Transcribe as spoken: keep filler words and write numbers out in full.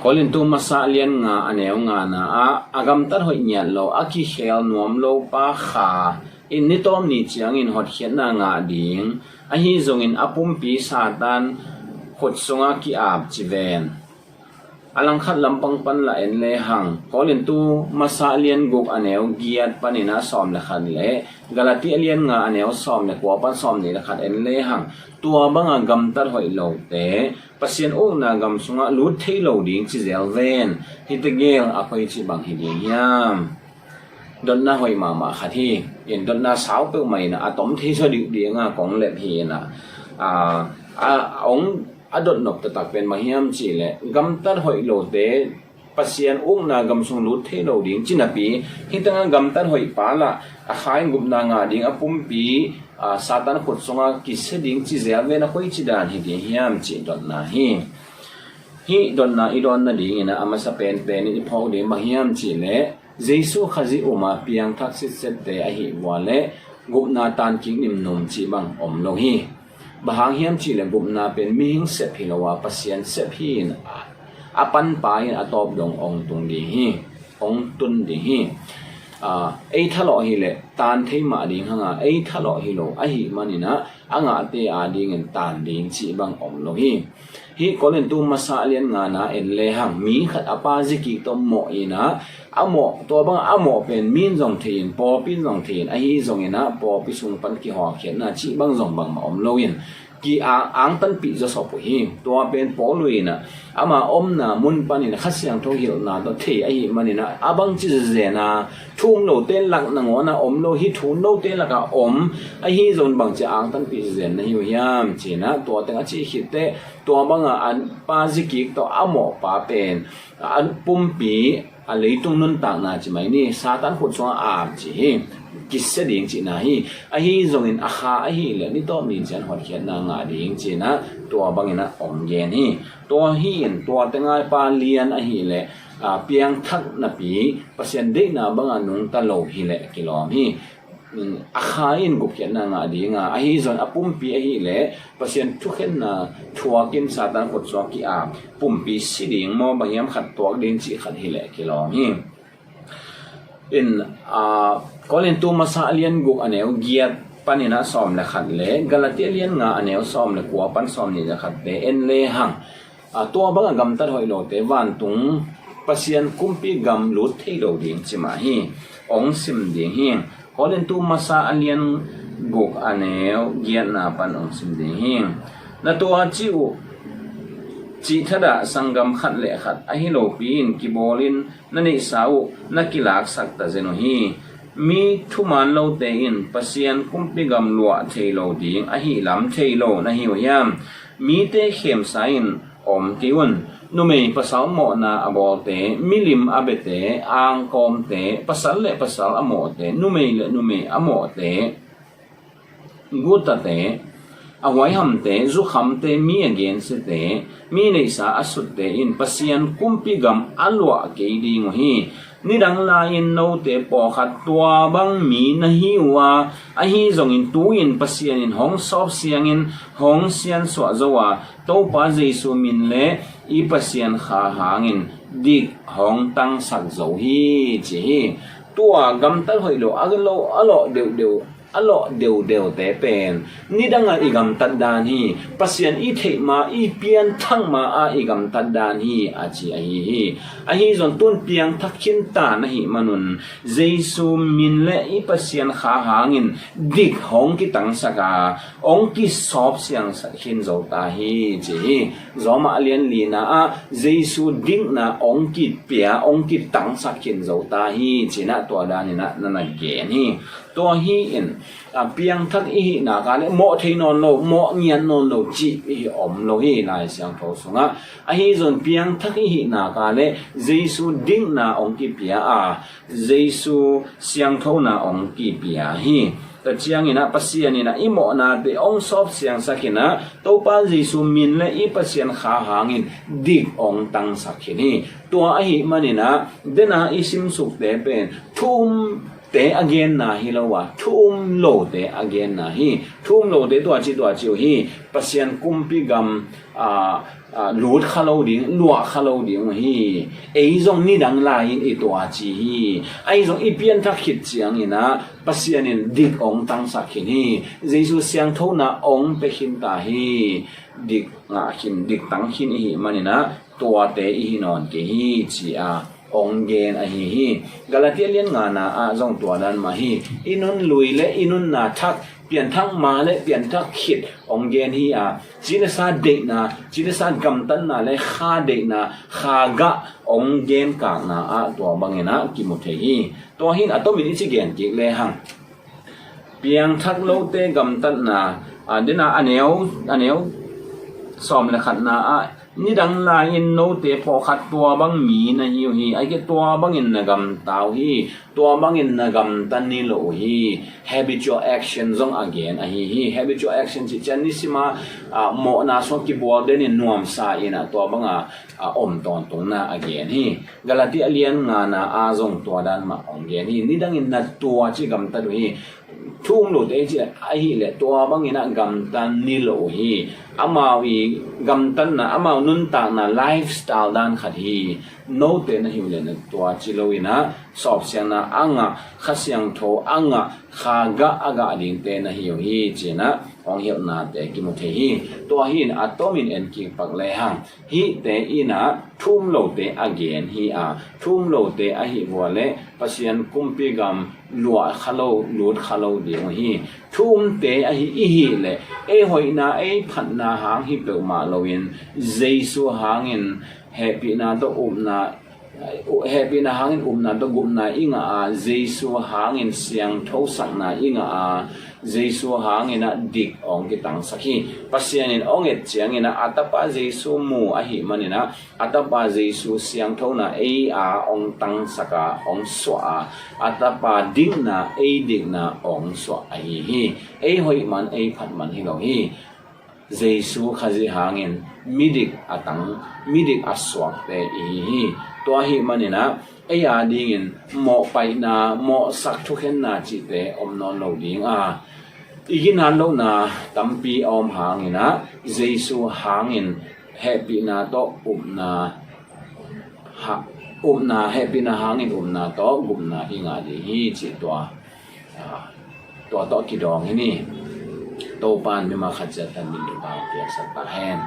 Korintu masa lian nga a neu ngana ah, a gamtat hoih ngiat lo, a kikhel nuam lo pa kha in ni tawm ni ciangin hotkhiatna ngah ding, ahi zongin a pumpi Satan khut sungah ki-ap ci ven. A langkhat lampang pan la en lehang, Korintu masa lian guk a neu giat panin a sawm le khat le Galati a lian nga a neu sawm le kua pan sawm nih le khat en lehang, tua banga gamtat hoih lote Pasian ukna gam sungah lut thei lo ding ci zel ven. Hite gel a koi ci bang hi ding hiam? Dotna hoih mahmah khat hi. In dotna sau peuhmah in a tom thei sa dih ding a kong lep hi in a, a, a ong a dot nop taktak pen bang hiam cih leh gamtat hoih lote Pasian ukna gam sung lut thei lo ding ci napi, hi tangah gamtat hoih pa lah a kha in gupna ngah ding, a pumpi, a, Satan khut sungah kisia ding ci zel ven a koi ci dan hi ding hiam cih dotna hi. Hih dotna i dawn nadingin a masa penpen in i phawk ding bang hiam cih leh Jesu Khazih um a piangthak sitsette ahi vua leh gupna tankik nimnum cih bang om lo hi. Bang hang hiam cih leh gupna pen mihing sep hi lo a, Pasian sep hi in a, a panpa in a tawp dong ong tung ding hi, ong tun ding hi. A, ei thalawh hi leh tan thei mah ding hang a, ei thalawh hi lo ahih manin a, a ngahte adingin tan ding cih bang om lo hi. Hih Korintu masa lian ngana en lehang, mi khat a pa zikik tawh mawh in a, a mawh, tua bang a mawh pen min zong thei in, pawlpi in zong thei in, ahi zongin a pawlpi sung pan kihawlkhiatna cih bang zong bangmah om lo in, ki-ang, angtanpih zawsop uh hi. Tua pen Paul in a, ama omna mun panin Kha Siangtho hilhna tawh thei ahih manin a, a bangci zezen a, thu um lote lak nangawn a om lo hi, thu um lote lakah om, ahi zong bangci angtanpih zezen na hi uh hiam ci in a, tua teng a cih khit teh, tua banga a pa zikik tawh a mawh pa pen a pumpi, a leitung nuntakna ci mai ni, Satan khut sungah a ap ci hi, kisia ding cihna hi. Ahi zongin a kha ahih leh ni tawm ni ciang hotkhiatna ngah ding ci in a, tua bangin a ong gen hi. Tua hi in, tua teng a pa lian ahih leh, a, piangthak napi Pasian deihna banga nungta lo hi leh kilawm hi. A kha in gupkhiatna ngah ding a, ahi zong a pumpi ahih leh Pasian thukhenna thuakin Satan khut sungah ki-ap, pumpi si ding maw, bang hiam khat tuak ding cih khat hi leh kilawm hi. In, a, Korintu masa a lian guk a neu giat panin a sawm le khat le Galati a lian nga a neu sawm le kua pan sawm nih le khatte en lehang, a, tua banga gamtat hoih lote vantung Pasian kumpi gam lut thei lo ding ci mah hi. Ong sim ding hi. Korintu masa a lian guk a neu giatna pan ong sim ding hi. Na tua cih uh, cih thadah sanggam khat le khat ahi lopi in kibawlin na neihsa uh na kilaksak ta zen uh hi. Mi thuman lote in Pasian kumpi gam luah thei lo ding ahi lam thei lo na hi uh hiam? Mite khemsa in om kei un. Numei pasal mawhna a bawlte, milim a biate, angkawmte, pasal le pasal a mawhte, numei le numei a mawhte, gutate, a huaihamte, zukhamte, mi a gensiate, mi neihsa a sutte in Pasian kumpi gam a luah kei ding uh hi. Nidang lai-in note pawlkhat tua bang mi na hi uh a, ahi zongin tu-in Pasian in hong sawp siangin hong siansuah zo a, Topa Jesu min le i Pasian kha hangin dik hong tangsak zo hi, ci hi. Tua gamtat hoih lo, a lo, a lawh deuhdeuh, a lawh deuhdeuhte pen nidangah i gamtat dan hi. Pasian i theih ma, i pianthak ma-ah i gamtat dan hi, a ci ahi hi. Ahi zong tun piangthak khinta na hih manun Jesu min le i Pasian kha hangin dik hong kitangsak a, hong kisawp siangsak khin zo ta hi, ci hi. Zawmah a lian lina ah Jesu dikna hong kipia, hong kitangsak khin zo ta hi, ci-in ah tua danin ah na na gen hi. Tua hi in, a, piangthak i hih nak leh mawh thei nawn lo, mawh ngiat nawn lo cih i hi om lo hi Lai Siangtho sungah. Ahi zong piangthak i hih nak leh Jesu dikna hong kipia a, Jesu siangthona hong kipia hi. Tua ciangin ah Pasian in ah i mawhnate hong sawp siangsak in ah, Topa Jesu min le i Pasian kha hangin dik hong tangsak khin hi. Tua ahih manin ah, dena i simsukte pen thu um te a genna hi lo a, thu um lote a genna hi. Thu um lote tua ci tua ci uh hi. Pasian kumpi gam a, a, lut kha lo ding, luah kha lo ding uh hi. Ei zong nidang lai-in i tua ci hi. Ahi zong i pianthak khit ciangin ah Pasian in dik ong tangsak khin hi. Jesu siangthona ong pe khin ta hi. Dik ngah khin, dik tang khin i hih manin ah tuate i hi nawn kei hi ci-a ong gen ahi hi. Galatia lian ngana ah zong tua dan mah hi. I nun lui le i nunna thak, pianthak ma le pianthak khit ong gen hi a, ci le sa deihna, ci le sa gamtatna le kha deihna, kha gah ong gen kakna ah tua bangin ah kimu thei hi. Tua hi-in a tomin i ci gen kik lehang, piangthak lote gamtatna, a, dena a neu, a neu sawm le khatna ah, nidang lai-in note pawlkhat tua bang mi na hi uh hi. Ahi kei tua bangin na gamta uh hi. Tua bangin na gamta ni lo uh hi. Habitual action zong a gen ahi hi. Habitual action cih ciang nisima, a, mawhna sung kibual denin nuamsa in ah tua banga, a, om tawntungna a gen hi. Galatia lian ngana ah zong tua dan mah ong gen hi. Nidangin na tua ci gamtat uh hi. Thu um lote ci ahih leh tua bangin ah gamta ni lo uh hi. Amau i gamtatna, amau nuntakna lifestyle dan khat hi. Note na hi uh leh na tua ci lo-in ah sawpsiangna a ngah, Kha Siangtho a ngah, kha gah a gah dingte na hi uh hi ci-in ah ong hilhnate kimu thei hi. Tua hi-in a tomin en kik pak lehang, hihte in ah thu um lote a gen hi a, thu um lote ahih vua leh Pasian kumpi gam luah kha lo, lut kha lo ding uh hi. Thu umte ahi i hih leh ei hoihna, ei phatna hang hi peuhmah loin Jesu hangin hehpihna tawh upna, hehpihna hangin upna tawh gupna i ngah a, Jesu hangin siangthosakna i ngah a, Jesu hangin ah dik ong kitangsak hi. Pasian in ong et ciangin ah a tapa Jesu mu ahih manin ah a tapa Jesu siangthona ei a ong tangsak a, ong suah a, a tapa dikna ei dikna ong suah ahi hi. Ei hoih man, ei phat man hi lo hi. Jesu Khazih hangin midik a tang, midik a suakte i hi hi. Tua ahih manin ah ei a dingin mawhpaihna, mawhsak thukhenna cihte om nawn lo ding a, i ginat lohna tampi a om hangin ah Jesu hangin hehpihna tawh upna, ha, upna, hehpihna hangin upna tawh gupna i ngah ding hi cih tua, a, tua tawh kidawng hi ni. Topa in mimal khat ciat tan min thupha piaksak ta hen.